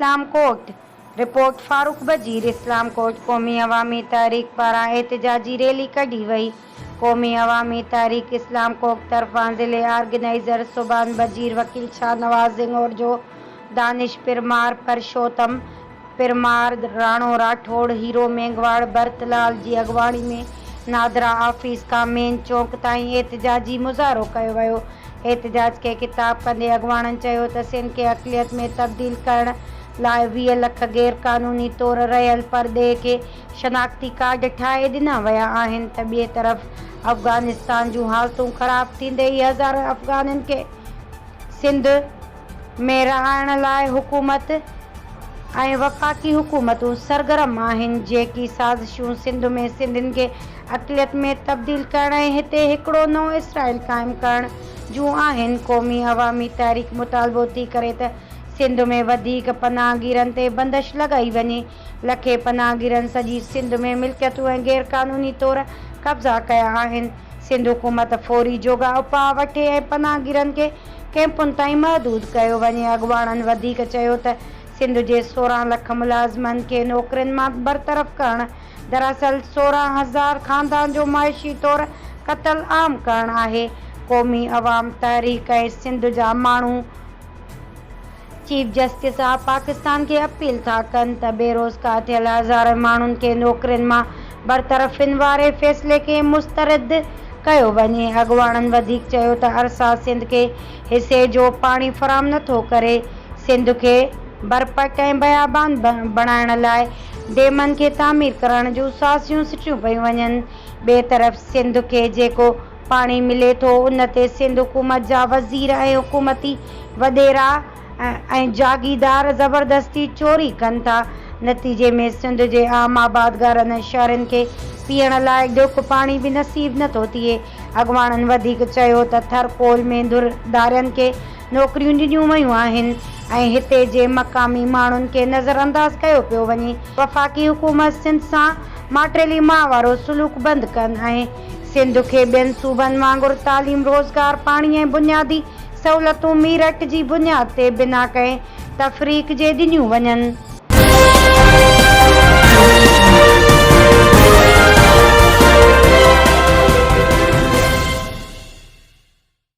اسلام ڪوٽ، رپورٽ، فاروق بجير، اسلام ڪوٽ، قومي عوامي تحريڪ پاران احتجاجي ريلي ڪڍي وئي، قومي عوامي تحريڪ اسلام ڪوٽ طرفان ضلعي آرگنائيزر سبحان بجير، وڪيل شاهنواز زنگورجو، دانش پرمار، پرشوتم پرمار، راڻو راٺوڙ، هيرو مينگهواڙ، ڀرت لال جي اڳواڻي ۾ نادرا آفيس کان مين چونڪ تائين احتجاجي مظاهرو ڪيو ويو. احتجاج کي خطاب ڪندي اڳواڻن چيو ته سنڌ کي اقليت ۾ تبديل ڪرڻ لاء 20 لک غير قانوني طور رهيل پرڏيهه کي شناختي ڪارڊ ٺاهي ڏنا ويا آهن ته ٻئي طرف افغانستان جون حالتون خراب ٿيندي ئي هزارين افغانين کي سنڌ ۾ رهائڻ لاء حڪومت ۽ وفاقي حڪومتون سرگرم آهن، جيڪي سازشون سنڌ ۾ سنڌين کي اقليت ۾ تبديل ڪرڻ ۽ هتي هڪڙو نئون اسرائيل قائم ڪرڻ جون آهن. قومي عوامي تحريڪ مطالبو ٿي ڪري ته سنڌ ۾ وڌيڪ پناهگيرن تي بندش لڳائي وڃي. لکين پناهگيرن سڄي سنڌ ۾ ملڪيتون ۽ غيرقانوني طور قبضا ڪيا آهن. سنڌ حڪومت فوري جوڳا اپاء وٺي ۽ پناهگيرن کي ڪئمپن تائين محدود ڪيو وڃي. اڳواڻن وڌيڪ چيو ته سنڌ جي 16 لک ملازمن کي نوڪرين مان برطرف ڪرڻ دراصل 16 هزار خاندان جو معاشي طور قتل عام ڪرڻ آهي. قومي عوام تحريڪ ۽ سنڌ جا ماڻهو چيف جسٽس آف پاڪستان کي اپيل ٿا ڪن ته بيروزگار ٿيل هزارين ماڻهن کي نوڪرين مان برطرفين واري فيصلي کي مسترد ڪيو وڃي. اڳواڻن وڌيڪ چيو ته ارسا سنڌ کي حصي جو پاڻي فراهم نٿو ڪري، سنڌ کي برپٽ ۽ بيابان بڻائڻ لاء ڊيمن کي تعمير ڪرڻ جون سازشون سٽيون پيون وڃن، ٻئي طرف سنڌ کي جيڪو پاڻي ملي ٿو ان تي سنڌ حڪومت جا وزير ۽ حڪومتي وڏيرا ۽ جاگيردار زبردستي چوري ڪن ٿا نتيجي ۾ سنڌ جي عام آبادگارن ۽ شهرين کي پيئڻ لاء ڍڪ پاڻي به نصيب نه ٿو ٿئي اڳواڻن وڌيڪ چيو ته ٿر ڪول ۾ ڌر ڌارين کي نوڪريون ڏنيون ويون آهن ۽ هتي جي مقامي ماڻهن کي نظرانداز ڪيو پيو وڃي، وفاقي حڪومت سنڌ سان ماٽيلي ماء وارو سلوڪ بند ڪن ۽ سنڌ کي ٻين صوبن وانگر تعليم، روزگار، پاڻي ۽ بنيادي سهولتون ميرٽ جي بنياد تي بنا ڪنهن تفريق جي ڏنيون وڃن.